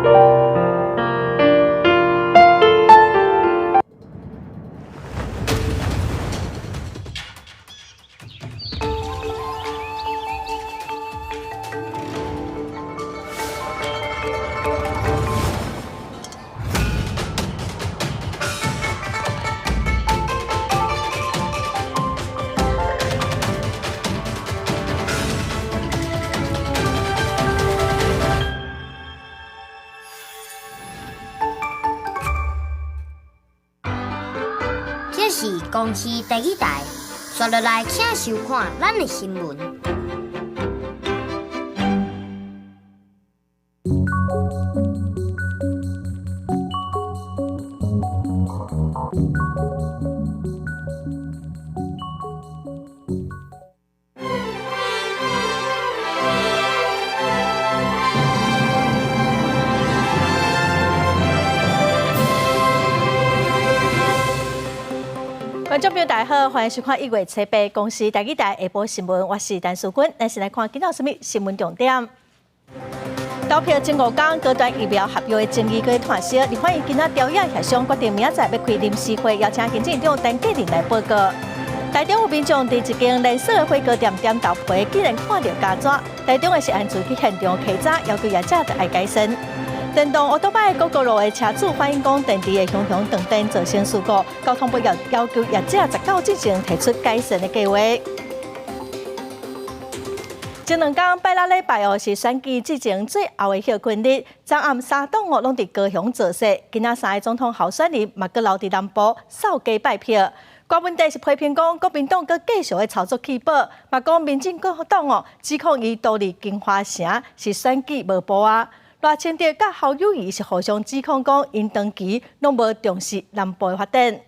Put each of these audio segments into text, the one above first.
這是公視第一台，紲落來請收看咱的新聞。觀眾朋友大家好，歡迎收看1月7日公視台語台下晡新聞，我是陳淑君。咱先來看今仔有啥物新聞重點。投票前五工，高端疫苗合約的爭議閣湠燒，立法院今仔朝野協商決定明仔載欲開臨時會，邀請行政院長陳建仁來報告。台中有民眾佇一間連鎖的火鍋店點豆皮，竟然看著膠紙。台中的食安處去現場稽查，要求業者著愛改善。電動歐多擺 Gogoro 的車主反映講，電池會雄雄斷電造成事故，交通部要求業者19之前提出改善的計劃。前兩工拜六禮拜哦，是選舉之前最後的歇睏日，昨暗三黨哦攏佇高雄造勢，今仔三个總統候選人嘛閣留佇南部掃街拜票。郭文哲是批評講，國民黨閣繼續咧操作棄保，嘛講民進黨哦指控伊逃離金華城是選舉無步啊。賴清德佮侯友宜是互相指控講，𪜶長期攏無重視南部的發展。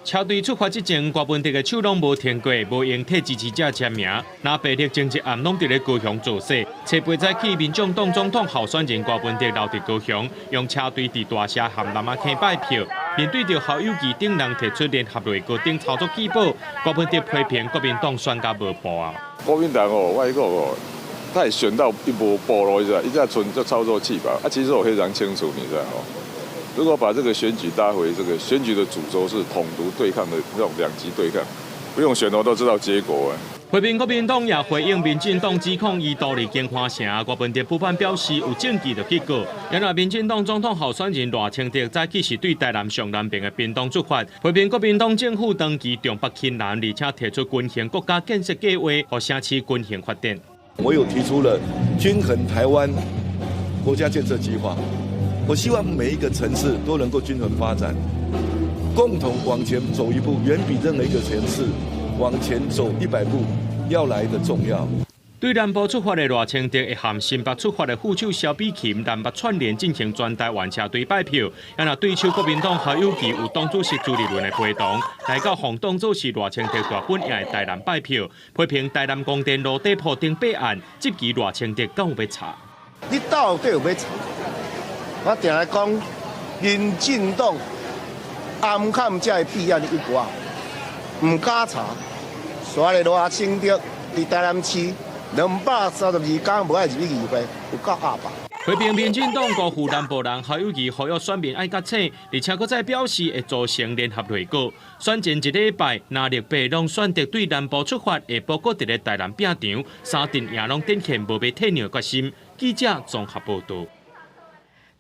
車隊出發之前，郭文哲的手攏無停過，無閒替支持者簽名。藍白綠前一暗攏佇咧高雄造勢。初八早起，民眾黨總統候選人郭文哲留佇高雄，用車隊佇大社和南仔坑拜票。面對著侯友宜等人提出聯合內閣等操作棄保，郭文哲批評國民黨選甲無步啊。國民黨哦，我講哦。他會選到一無步囉，你知道？伊才賰做操作棄保啊！其實我非常清楚，你知道哦。如果把這個選舉拉回這個選舉的主軸是統獨對抗的那種兩極對抗，不用選我都知道結果啊。批評國民黨也回應民進黨指控伊逃離金華城，郭文哲補判表示有證據就去告。原來民進黨總統候選人賴清德早起是對台南上南邊的屏東出發，批評國民黨政府長期重北輕南，而且提出均衡國家建設計劃，予城市均衡發展。我有提出了均衡台灣國家建設計劃，我希望每一個城市都能夠均衡發展，共同往前走一步，遠比任何一個城市往前走100步要來得重要。對南部出發的賴清德會和新北出發的副手蕭美琴南北串聯進行全台灣車隊拜票，啊若對手國民黨侯友宜有黨主席朱立倫的陪同，來到予當做是賴清德大本營的台南拜票，批評台南光電路底鋪頂弊案，質疑賴清德敢有欲查？你到底有欲查？我定來講，民進黨暗崁這个弊案一寡，毋敢查，煞咧賴清德佇台南市。232工無愛入去議會，有夠鴨霸。批評民進黨辜負南部人，侯友宜呼籲選民愛覺醒，而且閣再表示會組成聯合內閣。選前一禮拜，藍綠白攏選擇對南部出發，下晡閣佇咧台南拚場，三陣營攏展現無欲退讓的決心。記者綜合報導。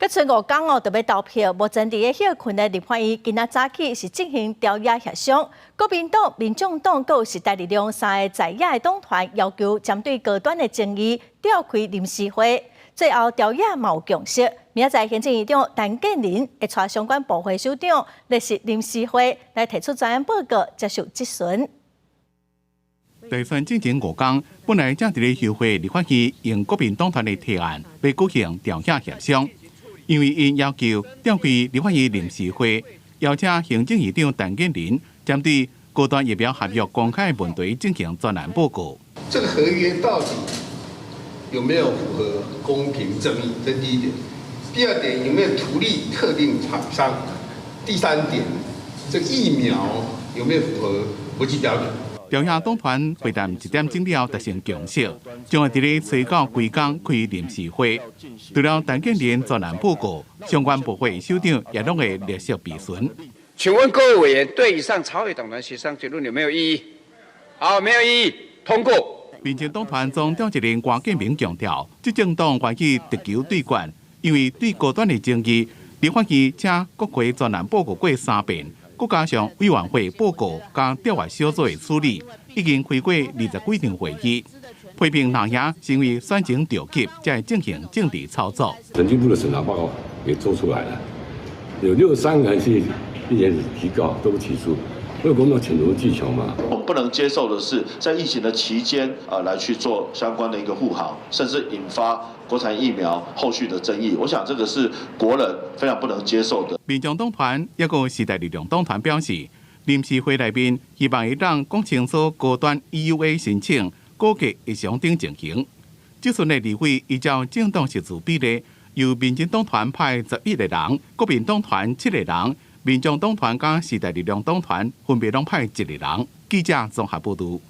閣賰五工哦，著欲投票。目前佇咧歇睏的立法院，今仔早起是進行朝野協商。國民黨、民眾黨閣有時代力量三个在野的黨團要求針對高端的爭議召開臨時會。最後朝野嘛有共識，明仔載行政院長陳建仁會帶相關部會首長列席臨時會，來提出專案報告，接受質詢。大選進前五工，本來正佇咧休會，立法院應國民黨團的提案，欲舉行朝野協商。因為𪜶要求召開立法院臨時會，邀請行政院長陳建仁針對高端疫苗合約公開問題進行專案報告。這個合約到底有沒有符合公平正義？這第一點。第二點，有沒有圖利特定廠商？第三點，這個疫苗有沒有符合國際標準？朝野黨團會談一點鐘了達成共識，將會佇咧初九規工開臨時會。除了陳建仁專案報告，相關部會首長也攏會列席備詢。請問各位委員，對以上朝野黨團協商結論有沒有異議？好，沒有異議，通過。民進黨團總召集人郭建明強調，執政黨願意直球對決，因為對高端的爭議，立法院請國會專案報告過三遍，閣加上委員會報告佮調閱小組的處理，已經開過20幾場會議。批評藍營是因為選情著急，才會進行政治操作。審計部的審查報告也做出來了，有63個人去意見提告都提出。為國民黨黔驢技窮嘛？我們不能接受的是，在疫情的期間啊，來去做相關的一個護航，甚至引發國產疫苗後續的爭議。我想這個是國人非常不能接受的。民眾黨團抑閣時代力量黨團表示，臨時會內面希望會當講清楚高端 EUA 申請、估計會上等情形。這陣的立委依照政黨席次比例，由民進黨團派11個人，國民黨團七個人。民眾黨團佮時代力量黨團分別攏派一個人。記者綜合報導。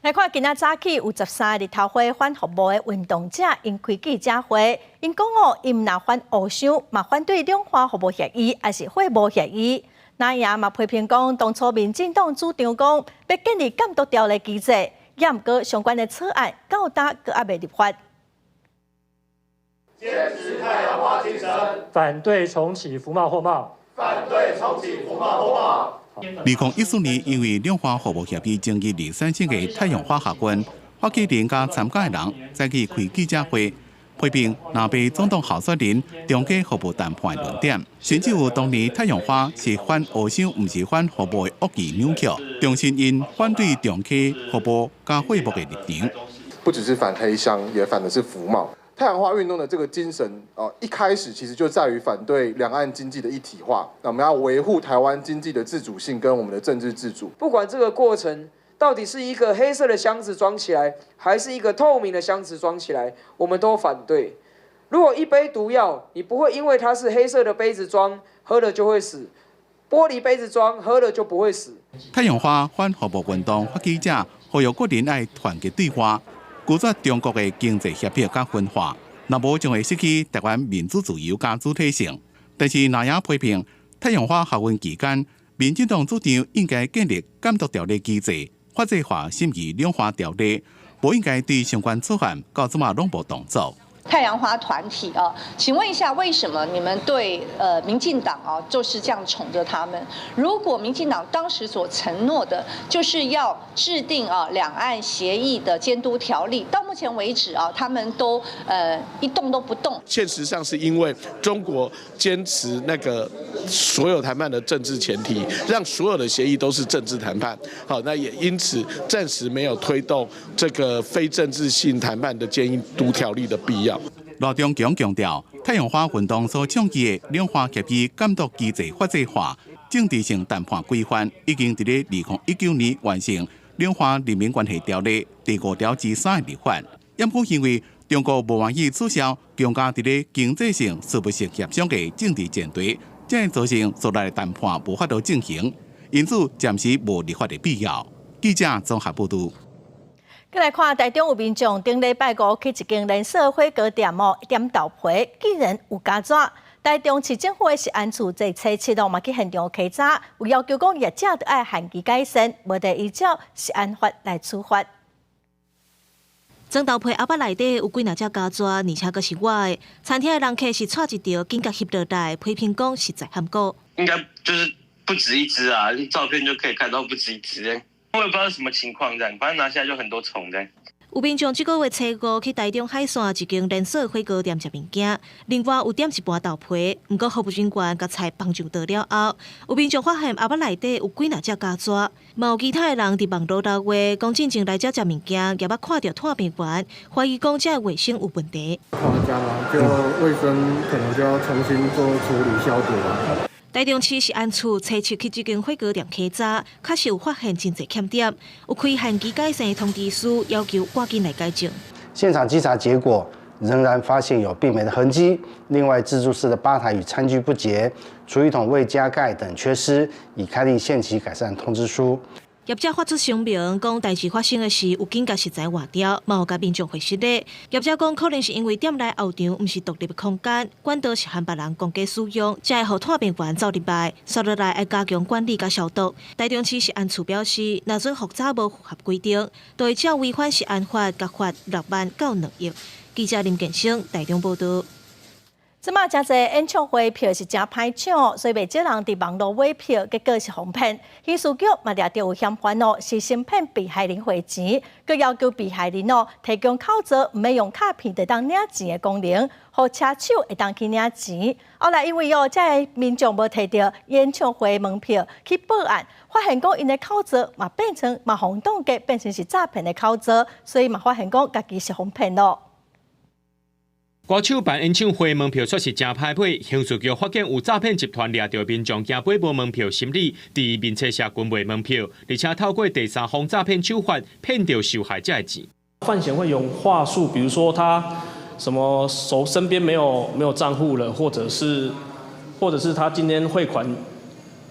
來看今仔早起有13個日頭花反服貿的運動者，𪜶開記者會，𪜶講哦，𪜶毋但反烏箱，嘛反對兩岸服貿協議，抑是貨貿協議。藍營嘛批評講，當初民進黨主張講欲建立監督條例機制，也毋過相關的草案到今閣猶未立法。堅持太陽花精神，反對重啟服貿貨貿。反對重啟服貿貨貿。2014年，因為兩岸服貿協議爭議而產生的太陽花學運，發起人佮參加的人早起開記者會，批評藍白總統候選人重啟服貿談判的論點，甚至有當年太陽花是反烏箱，毋是反服貿的惡意扭曲，重申𪜶反對重啟服貿佮貨貿的立場。不只是反黑箱，也反的是服貿。太陽花運動的這個精神，哦，一開始其實就在於反對兩岸經濟的一體化。那我們要維護台灣經濟的自主性跟我們的政治自主。不管這個過程到底是一個黑色的箱子裝起來，還是一個透明的箱子裝起來，我們都反對。如果一杯毒藥，你不會因為它是黑色的杯子裝，喝了就會死；玻璃杯子裝，喝了就不會死。太陽花反服貿運動發起者呼籲國人愛團結對話，拒絕中國的經濟脅迫佮分化，若無將會失去台灣民主自由佮主體性。但是藍營批評太陽花學運期間，民進黨主張應該建立監督條例機制，法制化審議兩岸條例，無應該對相關草案到這馬攏無動作。太陽花團體啊，請問一下，為什麼你們對民進黨啊就是這樣寵着他們？如果民進黨當時所承諾的，就是要制定啊兩岸協議的監督條例，到目前為止啊，他們都一動都不動。現實上是因為中國堅持那個所有談判的政治前提，讓所有的協議都是政治談判。好，那也因此暫時沒有推動這個非政治性談判的監督條例的必要。羅中強強調，太陽花運動所倡議的兩岸協議監督機制法制化、政治性談判規範，已經佇咧2019年完成兩岸人民關係條例第5條之3的立法。毋過因為中國無願意取消強加佇咧經濟性、事務性協商的政治前提，才會造成所來的談判無法度進行，因此暫時無立法的必要。記者綜合報導。閣來看台中有民眾頂禮拜五去一間連鎖火鍋店哦，點豆皮，竟然有咬紙。台中市政府的食安處這初七哦，嘛去現場稽查，有要求講業者著愛限期改善，無得依照食安法來處罰。裝豆皮盒仔內底有幾若隻咬紙，而且閣是活的。餐廳的人客是掣一著，緊共翕落來，批評講實在譀古。應該就是不止一隻啊，照片就可以看到不止一隻。我也不知道什麼情況，這樣，反正拿下來就很多蟲這樣。有民眾這個月初五去台中海線一間連鎖火鍋店食物件，另外有點一盤豆皮，毋過服務人員共菜放上桌了後，有民眾發現盒仔內底有幾若隻咬紙，嘛有其他的人佇網路留話，講進前來遮食物件，也捌看著炭病源，懷疑講遮衛生有問題。店家嘛，就衛生可能就要重新做處理消毒啦。台中市食安處初七去這間火鍋店稽查，確實有發現真濟欠點，有開限期改善的通知書，要求趕緊來改正。現場稽查結果仍然發現有病媒的痕跡，另外自助式的吧台與餐具不潔、廚餘桶未加蓋等缺失，已開立限期改善通知書。業者發出聲明，講代誌發生的時有緊共食材換掉，嘛有共民眾回失禮。業者講，可能是因為店內後場毋是獨立的空間，管道是和別人共家使用，才會予湠病源走入來。紲落來愛加強管理佮消毒。台中市食安處表示，若准復查無符合規定，就會照違反食安法，共罰6萬到2億。記者林建生台中報導。這馬誠濟演唱會票是誠歹搶，所以袂少人佇網路買票，結果是予騙。刑事局嘛掠著有嫌犯哦，是先騙被害人匯錢，閣要求被害人哦提供口座，毋免用卡片就當領錢的功能，予車手會當去領錢。後來因為哦，這个民眾無提著演唱會門票去報案，發現講𪜶的口座嘛變成嘛予凍結，變成是詐騙的口座，所以嘛發現講家己是予騙囉。歌手辦演唱會門票煞是誠歹買，刑事局發現有詐騙集團掠著民眾驚買無門票心理，佇面冊社群賣門票，而且透過第三方詐騙手法騙著受害者的錢。犯嫌會用話術，比如說他什麼手身邊沒有賬戶了，或者是他今天匯款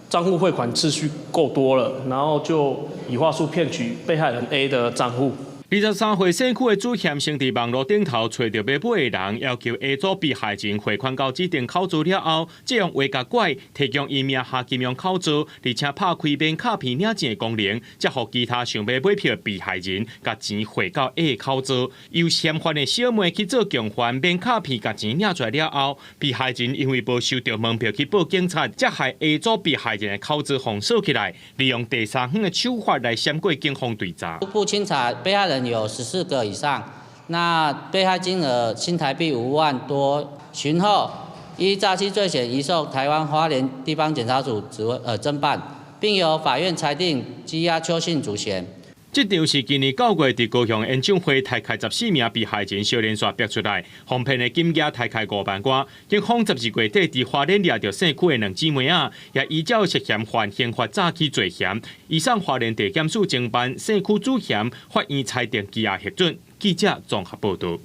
賬戶匯款次數夠多了，然後就以話術騙取被害人 A 的賬戶。23歲社區的主嫌先佇網路頂頭揣著欲買的人，要求 A 組被害人匯款到指定口座了後，再用話共拐，提供伊名下金融口座，而且拍開免卡片領錢的功能，才予其他想欲買票的被害人共錢匯到 A 口座。由嫌犯的小妹去做共犯，免卡片共錢領出來了後，被害人因為無收著門票去報警察，才害 A 組被害人的口座封鎖起來，利用第三方的手法來閃過警方追查。初步清查被害人有14個以上，那被害金額新台幣5萬多。尋後依詐欺罪嫌移送台灣花蓮地方檢察署指揮偵辦，並由法院裁定羈押邱姓主嫌。這場是今年9月佇高雄演唱會刣開14名被害人相連紲逼出來，予騙的金額刣開5萬外。警方12月底佇花蓮掠著姓區的兩姊妹仔，也依照涉嫌犯刑法詐欺罪嫌，移送花蓮地檢署偵辦，姓區主嫌，法院裁定羈押核准。記者綜合報導。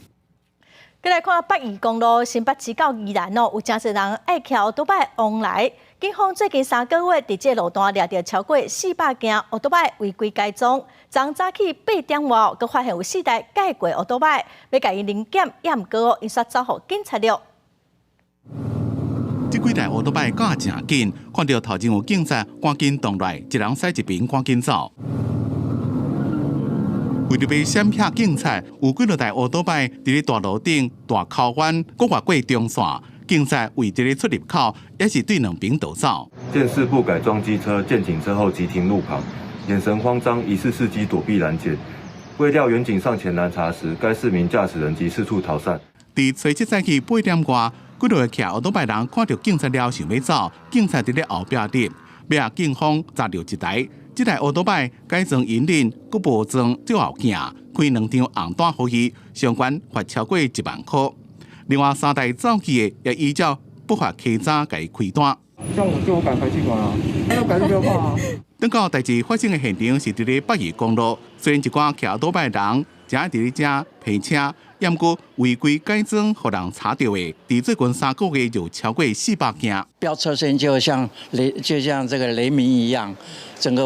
閣來看北宜公路新北市到宜蘭哦，有誠濟人愛騎歐多擺往來。警方最近3個月佇這個路段掠著超過400件歐多擺違規改裝。昨早起8點外，閣發現有四台改過歐多擺，欲共𪜶臨檢，也毋過𪜶煞走予警察了。這幾台歐多擺趕誠緊，看著頭前有警察，趕緊動來，一人駛一邊，趕緊走。為著欲閃避警察，有幾落台歐多擺佇咧大路頂大箍彎，閣越過中線，警察圍佇咧出入口，也是對兩邊倒走。見四部改裝機車見警車後急停路旁，眼神慌張，疑似伺機躲避攔截。未料員警上前攔查時，該四名駕駛人即四處逃散。佇初七早起8點外，幾落個騎歐多擺人看著警察了想欲走，警察佇咧後壁佇，尾仔警方查著一台。這台歐多擺改裝引領，閣無裝照後鏡，開兩張紅單予伊，相關罰超過1萬箍。另外三台走去的，也依照不法欺詐共伊開單。這樣我就改排氣管啊，要改就不要怕啊。等到代誌發生的現場是佇咧北宜公路，雖然一寡騎歐多擺人誠愛佇咧遮泊車，毋過違規改裝予人查著的，佇最近3個月就超過400件。飆車聲就像雷，就像這個雷鳴一樣，整個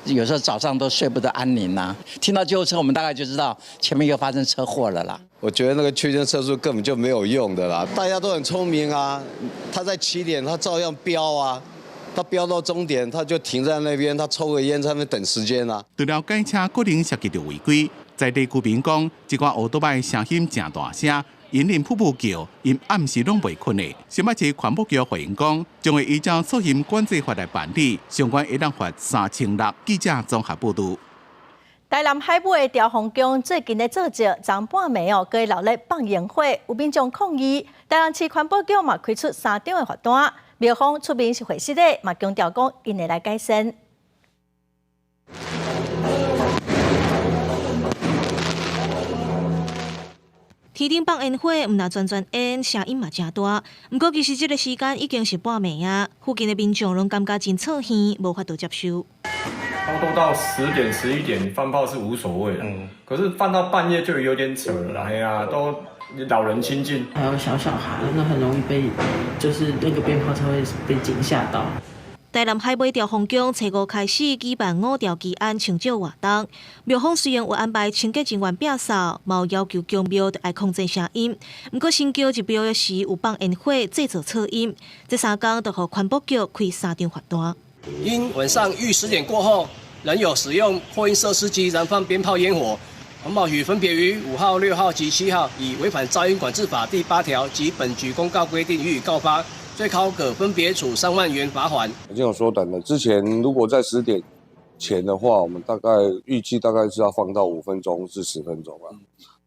有時候早上都睡不得安寧啦。聽到救護車，我們大概就知道前面又發生車禍了啦。我覺得那個區間測速根本就沒有用的啦，大家都很聰明啊，他在起點他照樣飆啊，他飆到終點他就停在那邊，他抽個煙在那等時間啊。除了改車可能涉及著違規，在地居民講，這寡歐多擺聲音誠大聲，引領噗噗叫，𪜶暗時攏袂睏的。新北市環保局回應講，將會依照噪音管制法來辦理，相關會當罰3600。記者綜合報導。台南海尾的朝風宮最近咧做醮，昨半暝哦，閣鬧咧放煙火，有民眾抗議。台南市環保局嘛開出三張的罰單，廟方出面是回失禮，嘛強調講𪜶會來改善。天頂放煙火，毋但全全煙，聲音嘛誠大。毋過其實這個時間已經是半暝啊，附近的民眾攏感覺真噪耳，無法度接受。差不多到10點11點放炮是無所謂的，可是放到半夜就有點扯了啦，哎呀，都老人親近，還有小小孩，那很容易被，就是那個鞭炮才會被驚嚇到。台南海尾兆豐宮初五開始舉辦五條祈安清少活動，廟方雖然有安排清潔人員摒掃，嘛有要求宮廟愛控制聲音。毋過神轎入廟的時有放煙火製造噪音，這三工就予環保局開三張罰單。因晚上逾10點過後，仍有使用擴音設施及燃放鞭炮煙火，環保局分別於5號、6號及7號，以違反噪音管制法第8條及本局公告規定予以告發。最高可分別處3萬元罰款。已經有縮短了。之前如果在十點前的話，我們大概預計大概是要放到5分鐘至10分鐘啊。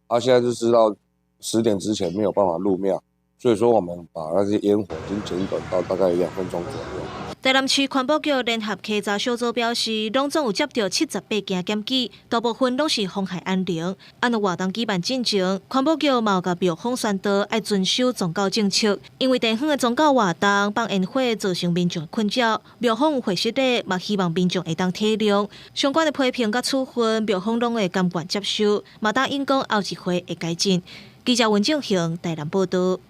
啊，現在就知道十點之前沒有辦法入廟，所以說我們把那些煙火已經減短到大概2分鐘左右。台南市環保局聯合稽查小組表示，攏總有接著78件檢舉，大部分攏是妨害安寧。按活動舉辦進前，環保局嘛有共廟方宣導，愛遵守宗教政策，因為地方的宗教活動放煙火造成民眾困擾，廟方有會失禮，嘛希望民眾會當體諒。相關的批評佮處分，廟方攏會甘願接受，嘛答應講後一回會改進。記者溫正雄台南報導。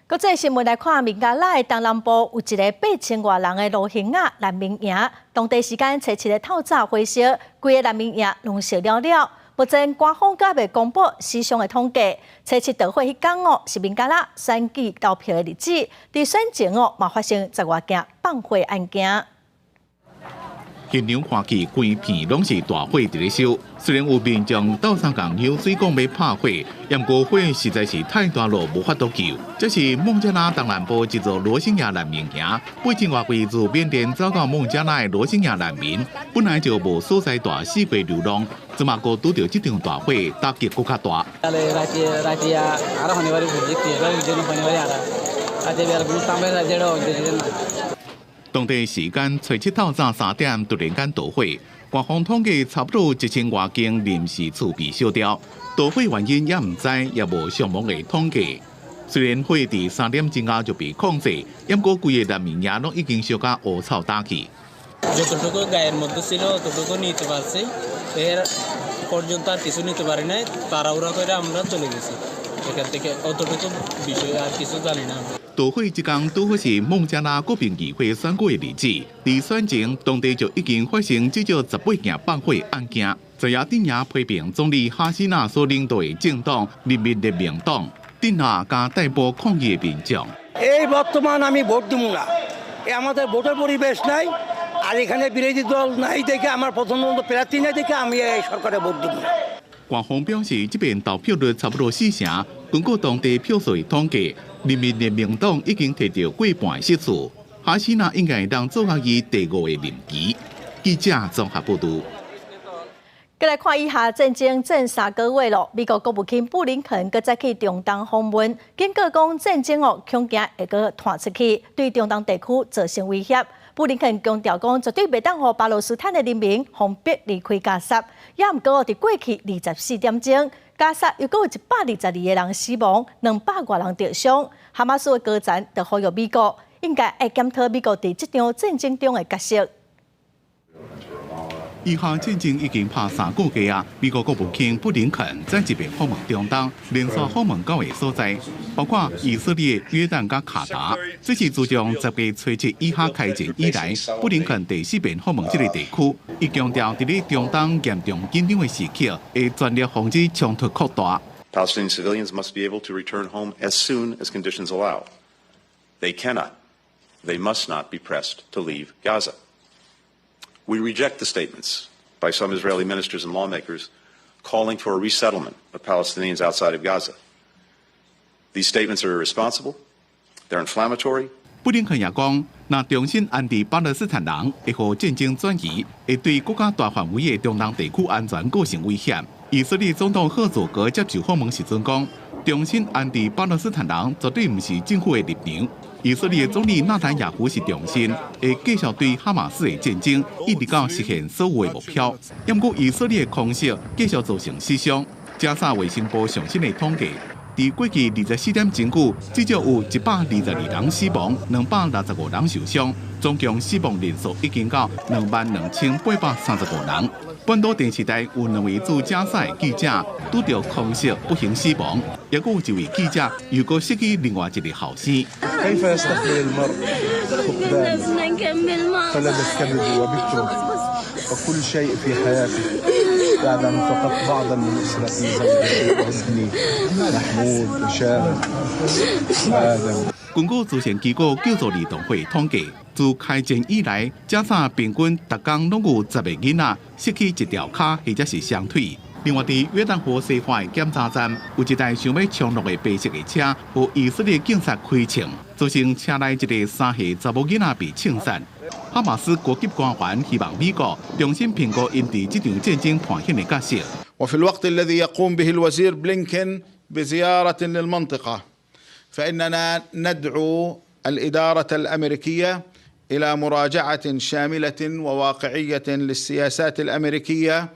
國際新聞來看，孟加拉的東南部有一个8000外人的羅興亞難民營，當地時間初七的透早火燒，規个難民營攏燒了了。目前官方猶未公布死傷的統計。初七著火彼工哦，是孟加拉選舉投票的日子，佇選前哦，嘛發生10外件放火案件。現場看去，規片攏是大火佇咧燒。雖然有民眾鬥相共游說講欲拍火，毋過火實在是太大了，無法度救。這是孟加拉東南部一座羅興亞難民營，8000外位自緬甸走到孟加拉的羅興亞難民，本來就無所在蹛，四界流浪，這馬閣拄著這場大火，打擊閣較大。當地時間初七透早3點，突然間著火，官方統計差不多1000外間臨時厝被燒掉，著火原因猶毋知，也無傷亡的統計。雖然火佇3點鐘後就被控制，毋過規个難民營攏已經燒甲烏臭焦去。 যতটুকু গায়ের মধ্যে ছিল অতটুকু নিতে পারছি, এর পর্যন্ত আর কিছু নিতে পারি নাই। তাড়াহুড়া করে আমরা চলে গেছি এখান থেকে। অতটুকু বিষয়, আর কিছু জানি না। 著火這工拄好是孟加拉國民議會選舉的日子，佇選前當地就已經發生至少18件放火案件。在野陣營批評總理哈西娜所領導的政黨人民聯盟黨，鎮壓佮逮捕抗議的民眾。 এই বর্তমান আমি ভোট দিব না। এ আমাদের ভোটের পরিবেশ নাই, আর এখানে বিরোধী দল নাই দেখে, আমার পছন্দ মতো প্রার্থী নাই দেখে আমি এই সরকারে ভোট দিব না। 官方表示，這遍投票率差不多四成。根據當地票數的統計，人民聯盟黨已經提著過半的席次。哈西娜應該會當做到伊第五個任期。記者綜合報導。閣來看以哈戰爭戰3個月囉，美國國務卿布林肯閣再去中東訪問，警告講戰爭哦，恐驚會閣拖出去，對中東地區造成威脅。布林肯強調講，絕對袂當予巴勒斯坦的人民予逼離開加薩。也毋過佇過去24點鐘，加薩又閣有122個人死亡，200外人著傷。哈馬斯的高層就呼籲美國應該愛檢討美國佇這場戰爭中的角色。以哈戰爭已經拍3個月啊！美國國務卿布林肯再一遍訪問中東，連續訪問九个所在，包括以色列、約旦佮卡達。這是自從10月初七以哈開戰以來，布林肯第四遍訪問這个地區。伊強調，佇咧中東嚴重緊張的時刻，會全力防止衝突擴大。 Palestinian civilians must be able to return home as soon as conditions allow. They cannot, they must not be pressed to leave Gaza. We reject the statements by some Israeli ministers and lawmakers calling for a resettlement of Palestinians outside of Gaza. These statements are irresponsible, they're inflammatory. 布林肯也講，若重新安置巴勒斯坦人，會予戰爭轉移，會對閣較大範圍的中東地區安全構成威脅。以色列總統赫佐格接受訪問時陣講，重新安置巴勒斯坦人絕對毋是政府的立場。以色列總理納坦雅胡是重申，會繼續對哈馬斯的戰爭，一直到實現所有的目標。毋過以色列空襲繼續造成死傷。加薩衛生部上新的統計，佇過去24點鐘久，至少有122人死亡，265人受傷，總共死亡人數已經到22,835人。本土電視台有兩位駐加薩的記者拄著空襲不幸死亡，抑閣有一位記者又閣失去另外一个後生。 كيف يستحمل المرء فقدان فلذة كبدي وبنته وكل شيء في حياتي بعد أن فقدت بعضا من أسرتي، زوجتي وابني محمود، هشام، آدم. 根據慈善機構救助兒童會統計，自開戰以來，加沙平均逐工攏有10個囡仔失去一條跤或者是雙腿。另外，佇約旦河西岸的檢查站，有一台想欲衝落的白色的車，予以色列警察開槍，造成車內一个3歲查某囡仔被槍殺。哈馬斯高級官員希望美國重新評估𪜶佇這場戰爭扮演的角色。 وفي الوقت الذي يقوم به الوزير بلينكن بزيارة للمنطقة، فإننا ندعو الإدارة الأمريكية إلى مراجعة شاملة وواقعية للسياسات الأمريكية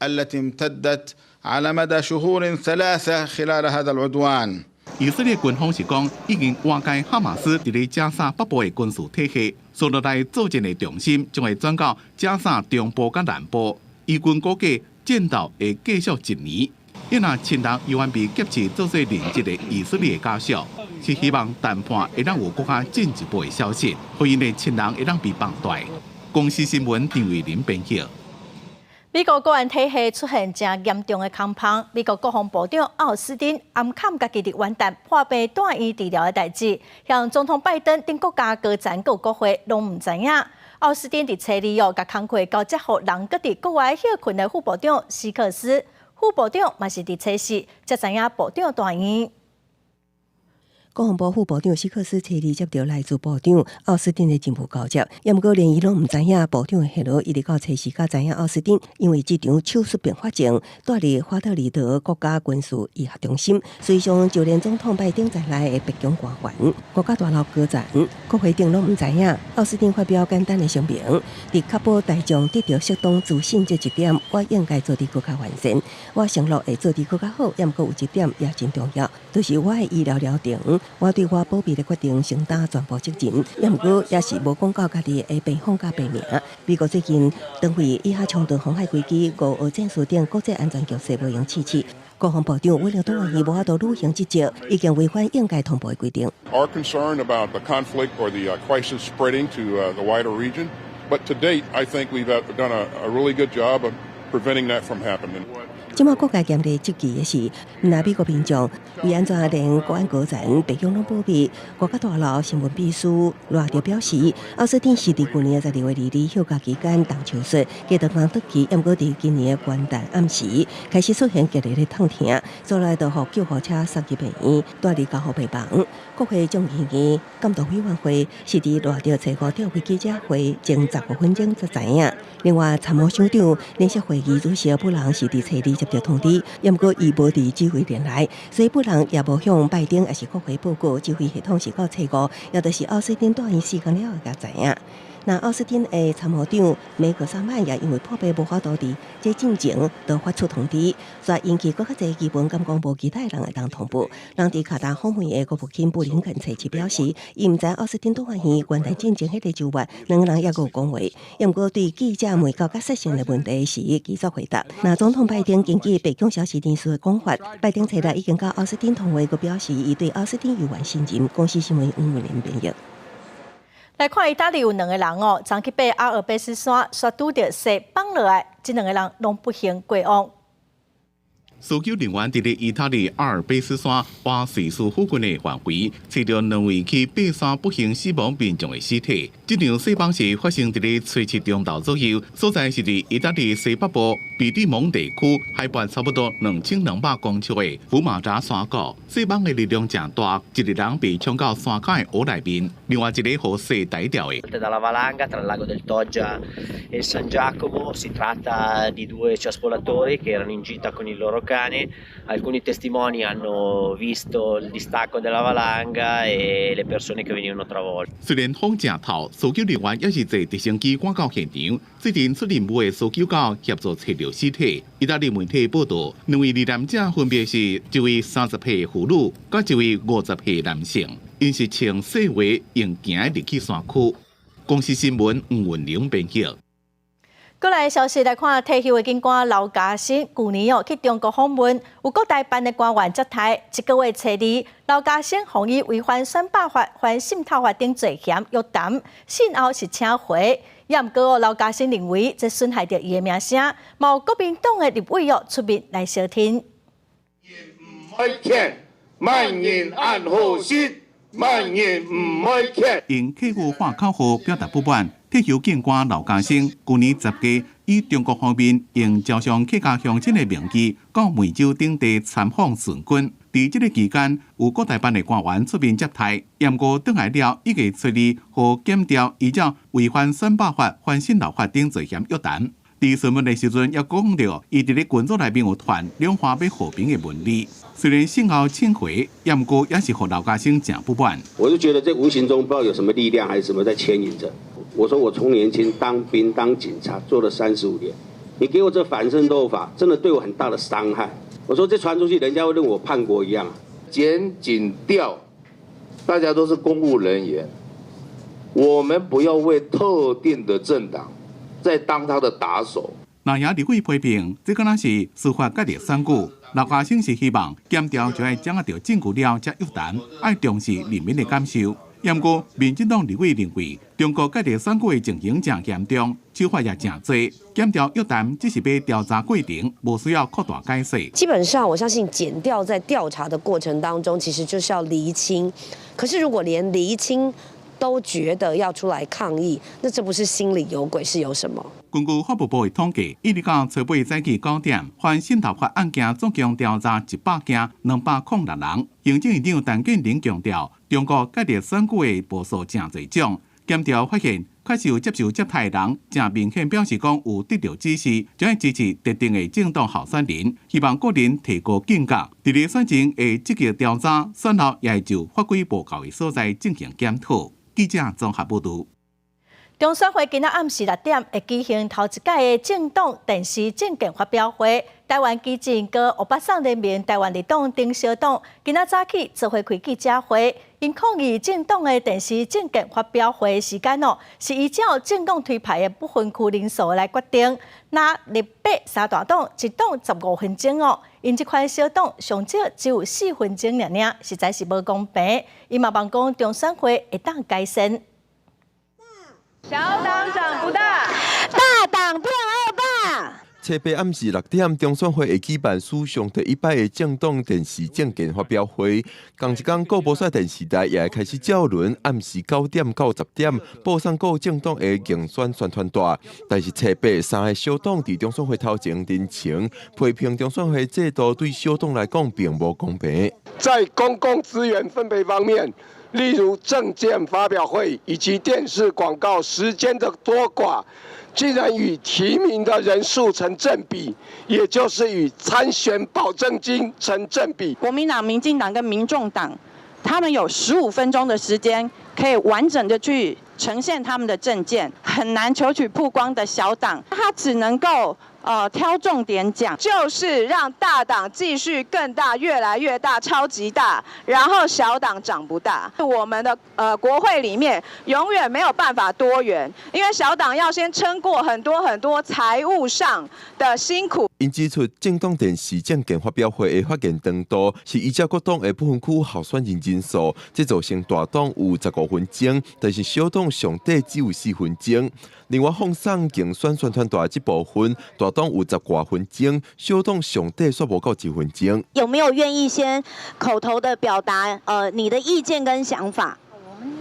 التي امتدت على مدى شهور 3 خلال هذا العدوان. 以色列軍方是講，已經瓦解哈馬斯佇咧加沙北部的軍事體系，紲落來作戰的重心將會轉到加沙中部佮南部。以軍估計戰鬥會繼續一年。𪜶若親人猶原被劫持做做人質的以色列家屬，是希望談判會當有閣較進一步的消息，予𪜶的親人會當被放蹛。公視新聞張慧玲編譯。美國國安體系出現誠嚴重的空縫。美國國防部長奧斯汀暗崁家己佇元旦破病蹛院治療的代誌，向總統拜登等國家高層佮國會攏毋知影。奧斯汀佇初二哦，共工課交接予人閣佇國外歇睏的副部長希克斯，副部長嘛是佇初四才知影部長蹛院。國防部副部長希克斯初二接著來自部長奧斯汀的任務交接，也毋過連伊攏毋知影部長的下落，一直到初四才知影奧斯汀因為這場手術併發症，蹛佇華特里德國家軍事醫學中心，隨上就連總統拜登在內的白宮官員、五角大樓高層、國會頂攏毋知影。奧斯汀發表簡單的聲明，佇確保大眾得著適當資訊這一點，我應該做得閣較完善。我承諾會做得閣較好，也毋過有一點也真重要，就是我的醫療療程。我對我保密的決定承擔全部責任，也毋過也是無講到家己的病況佮病名。美國最近當為以哈衝突紅海危機、烏俄戰事等國際安全局勢無閒試試。國防部長威廉多元無法度履行職責，已經違反應該通報的規定。 Are concerned about the conflict or the crisis spreading to the wider region, but to date, I think we've done a really good job of preventing that from happening. 這馬各界嚴厲質疑的是，毋但美國民眾為按怎連國安高層白宮攏保密？五角大樓新聞秘書羅德表示，奧斯汀是佇舊年12月22日休假期間動手術，過當剛轉去，毋過佇今年的元旦暗時開始出現劇烈的痛疼，後來就予救護車送去病院，蹛佇加護病房。國會眾議院監督委員會是佇羅德初五召開記者會前15分鐘才知影。另外，參謀首長聯席會議主席布朗是佇初二接到通知，毋過伊無佇指揮連內，所以布朗也無向拜登抑是國會報告指揮系統是到初五，也就是奧斯汀蹛院4工了後才知影。那奧斯汀的參謀長梅格薩曼也因為破病無法度佇這進前就發出通知，所以引起閣較濟疑問，敢講無其他人會當通報。人佇卡達訪問的國務卿布林肯初七表示，伊毋知奧斯汀蹛院元旦進前彼个週末，兩個人猶閣有講話。毋過對記者問到較實性的問題時，拒絕回答。那總統拜登根據白宮消息人士的講法，拜登初六已經佮奧斯汀通話，閣表示伊對奧斯汀猶原信任。公視新聞黃文玲編譯。來看意大利有兩個人哦，昨去爬阿爾卑斯山，煞拄著雪崩落來，這兩個人攏不幸過往。搜救人員佇咧意大利阿爾卑斯山瓦瑞斯附近的範圍，揣著兩位去爬山不幸死亡民眾的屍體。這場雪崩是發生佇咧初七中晝左右，所在是佇意大利西北部比蒂蒙地區，海拔差不多2200公尺的福馬扎山谷。雪崩的力量誠大，一個人被沖到山跤的湖內面，另外一個予雪帶掉的。 Dalla valanga tra il lago del Toggia e San Giacomo. Si tratta di due ciaspolatori che erano in gita con il loro cane. Alcuni testimoni hanno visto il distacco della valanga e le persone che venivano travolte. 雖然風誠透，搜救人員猶是坐直升機趕到現場。最近出任務的搜救狗協助揣著屍體。意大利媒體報道，兩位罹難者分別是一位30歲婦女，佮一位50歲男性，𪜶是穿細鞋用行入去山區。公視新聞吳文玲編譯。閣來消息來看，退休的警官劉家新，舊年哦去中國訪問，有國台辦的官員接待。這個月初二，劉家新予以違反選罷法、反滲透法等罪嫌約談，信後是請回。也毋過劉家新認為這損害著伊的名聲，嘛有國民黨的立委哦出面來相挺。愛聽，萬人按好心，萬人毋愛聽。用客語喊口號表達不滿。退休警官劉家新舊年10月以中國方面用招商客家鄉親的名義，到梅州等地參訪順軍。佇這个期間，有國台辦的官員出面接待，毋過轉來了一月初二，予檢調依照違反選罷法、反滲透法等罪嫌約談。佇詢問的時陣，也講著伊佇咧群組內面有傳兩岸欲和平的文字。雖然信後請回，毋過也是予劉家新誠不滿。我就覺得這無形中不知道有什麼力量還是什麼在牽引着。我說我從年輕當兵當警察做了35年，你給我這反滲透法，真的對我很大的傷害。我說這傳出去，人家會認為我叛國一樣。檢警調，大家都是公務人員，我們不要為特定的政黨在當他的打手。那也立委批評，這敢若是司法介入選舉。劉家新是希望檢調就愛掌握著證據了，才約談，愛重視人民的感受。毋過，民進黨立委認為，中國介入選舉的情形誠嚴重，手法也誠濟，檢調約談只是欲調查過程，無需要擴大解釋。基本上，我相信檢調在調查的過程當中，其實就是要釐清。可是，如果連釐清都覺得要出來抗議，那這不是心裡有鬼是有什麼？根據法務部的統計，一直到初八早起9點，反滲透法案件總共調查100件，206人。行政院長陳建仁強調，中國介入選舉的步數誠濟種，檢調發現確實有接受接待的人，誠明顯表示講有得著指示，將會支持特定的政黨候選人，希望國人提高警覺。佇咧選前會積極調查，選後也會就法規無夠的所在進行檢討。記者綜合報導。中選會今仔暗時6點會舉行頭一屆的政黨電視政見發表會。台灣基進佮歐巴桑聯盟、台灣綠黨等小黨今仔早起做伙開記者會，𪜶抗議政黨的電視政見發表會時間哦，是依照政黨推派的不分區人數來決定。若綠白三大黨一黨15分鐘哦，𪜶這款小黨上少只有4分鐘爾爾，實在是無公平。伊嘛望講中選會會當改善。小黨長不大，大黨變惡霸。初八暗時6點，中選會會舉辦史上第一擺的政黨電視政見發表會。仝一工，各無線電視台也會開始照輪，暗時9點到10點播送各政黨的競選宣傳帶。但是初八三个小黨佇中選會頭前陳情，批評中選會制度對小黨來講並無公平。在公共資源分配方面，例如政見發表會以及電視廣告時間的多寡，竟然與提名的人數成正比，也就是與參選保證金成正比。國民黨、民進黨跟民眾黨，他們有15分鐘的時間，可以完整的去呈現他們的政見，很難求取曝光的小黨，他只能夠挑重點講，就是讓大黨繼續更大，越來越大，超級大，然後小黨長不大。我們的國會裡面永遠沒有辦法多元，因為小黨要先撐過很多很多財務上的辛苦。𪜶指出，政黨電視政見發表會的發言長度是依照各黨的不分區候選人人數，這造成大黨有15分鐘，但是小黨上底只有4分鐘。另外，放送競選宣傳帶這部分，大黨有10外分鐘，小黨上底煞無夠1分鐘。有沒有願意先口頭的表達，你的意見跟想法？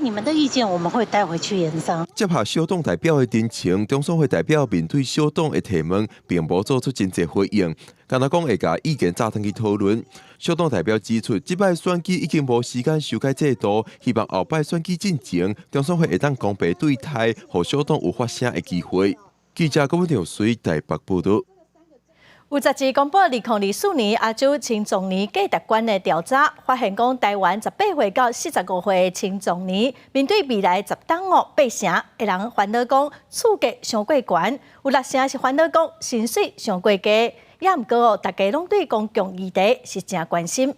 你們的意見我們會帶回去研商。接下小黨代表的陳情，中選會代表面對小黨的提問，並無做出真濟回應，干焦講會共意見早轉去討論。小黨代表指出，這擺選舉已經無時間修改制度，希望後擺選舉進前，中選會會當公平對待，予小黨有發聲的機會。記者郭文條水台北報導。有雜誌公布2024年亞洲青壯年價值觀的調查，發現講台灣18歲到45歲的青壯年，面對未來10冬哦，八成的人煩惱講厝價傷過懸，有六成是煩惱講薪水傷過低。也毋過哦，大家攏對公共議題是誠關心。